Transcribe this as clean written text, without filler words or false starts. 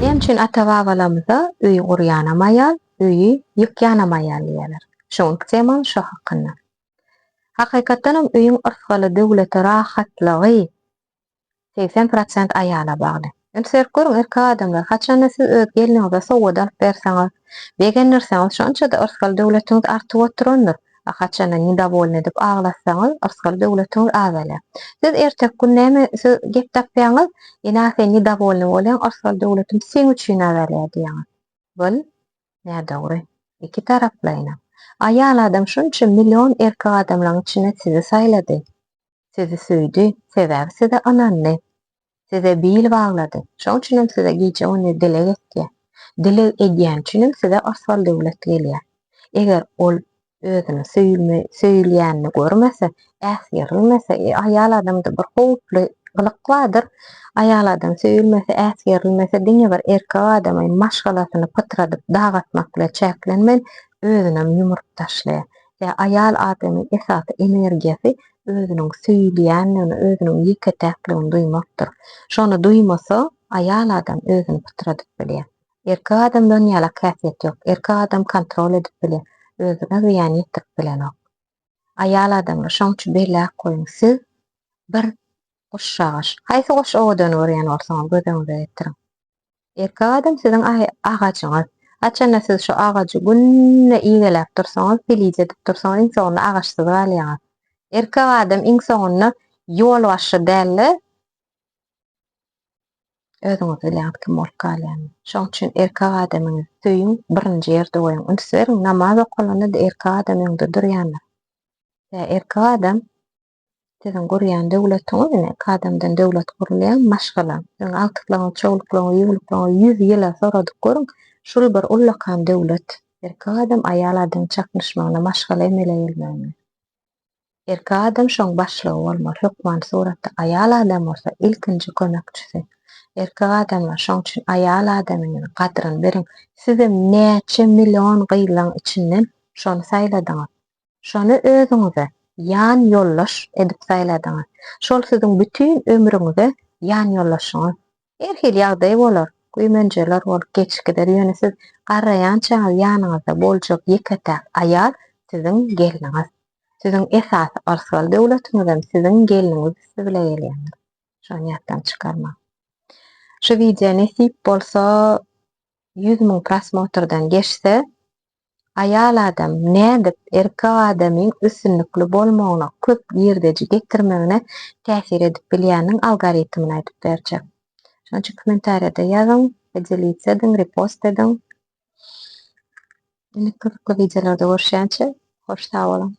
Näme üçin ata-babalarymyza öýi gurýanam aýal, öýi ýykýanam aýal diýýärler? Şu günki temamyz şo hakynda. Hakykatdanam öýüň yrsgaly, döwleti, rahatlygy 80 prosent aýala bagly. Üns berip görüň erkek adamlar, haçanda siz öz gelniňize sowgat alyp berseňiz, begendirseňiz şonça-da yrsgal döwletiňiz artyp oturandyr. A haçanda nedowolny edip aglatsaňyz yrsgal döwletiňiz azalýar. Siz erteki gün näme siz gep tapýaňyz, ina sen nedowolny bolýaň yrsgal döwletim seň üçin azalýar diýýäňiz. Bul nädogry. Iki taraplaýynam. Aýal adam şunça million erkek adamlaň içinde sizi saýlady. Sizi söýdi, sebäbi size ynandy. Size bil baglady. Şoň üçinem size gije-gündiz dileg etýär. Dileg edýäni üçinem size yrsgal-döwlet gelýär. Eger ol özüni söýülme, söýülýänini görmese, äsgerilmese, e, aýal adamda bir howply gylyk bardyr. Aýal adam söýülmese, äsgerilmese, diňe bir erkek adamy maşgalasyny pytradyp, dagatmak bilen çäklenmän, özünem ýumrup taşlaýar. Tä aýal adamyň esasy energiýasy özüniň söýülýändigini, özüniň ýeke-täkligini duýmakdyr. Şony duýmasa, aýal adam özüni pytradyp bilýär. Erkek adamda onýalak häsiýet ýok. Erkek adam kontrol edip bilýär, özüne zyýan ýetirip bilenok. Aýal adamlar, şoň üçin belläp goýuň, siz bir guşjagaş. Haýsy guş owadan görýän bolsaňyz, göz öňüňize getiriň. Erkek adam siziň agajyňyz. Haçanda siz şu agajy günde igeläp dursaňyz, piliç edip dursaňyz, iň soňunda agaçsyz galýaňyz. Erkek adam iň soňunda ýolbaşçy däl-de, özüňiz bilýäňiz kim bolup galýanyny. Şoň üçin erkek adamyňyzy söýüň, birinji ýerde goýuň. Üns beriň, namaz okalanda-da erkek adam öňde durýandyr. Erkek adam Siziň gurýan döwletiňiz ine, iki adamdan döwlet gurulýar, maşgala. Siziň agtyklaryňyz, çowluklaryňyz, ýuwluklaryňyz ýüz ýyla soradyp görüň, şul bir ullakan döwlet. Erkek adam, aýal adamyň çaknyşmagynda maşgala emele gelmeginde. Erkek adam şoň başlygy bolmaly, hökmany suratda aýal adam bolsa ilkinji kömekçisi. Erkek adamlar şoň üçin aýal adamynyň gadryny biliň. Sizem näçe million gyzlaň içinden şony saýladyňyz. Şony özüňize ýan ýoldaş edip saýladyňyz. Şol siziň bütin ömrüňize ýan ýoldaşyňyz. Her hili ýagdaý bolar, güýmenjeler bolup geçip gider, ýöne siz garraýançaňyz ýanyňyzda boljak ýeke-täk aýal siziň gelniňiz. Siziň esasy yrsgal döwletiňizem siziň gelniňiz üsti bile gelýändir. Şony ýatdan çykarmaň. Şu wideo nesip bolsa 100 müň prosmotrdan geçse, Aýal adam nädip erkek adamyň üstünlikli bolmagyna, köp girdeji getirmegine täsir edip bilýäniniň algoritmini aýdyp berjek. Şonuň üçin kommentariýada ýazyň, podelitsa ediň, repost ediň. Indi gyzykly wideolarda görüşýänçä, hoş sag boluň.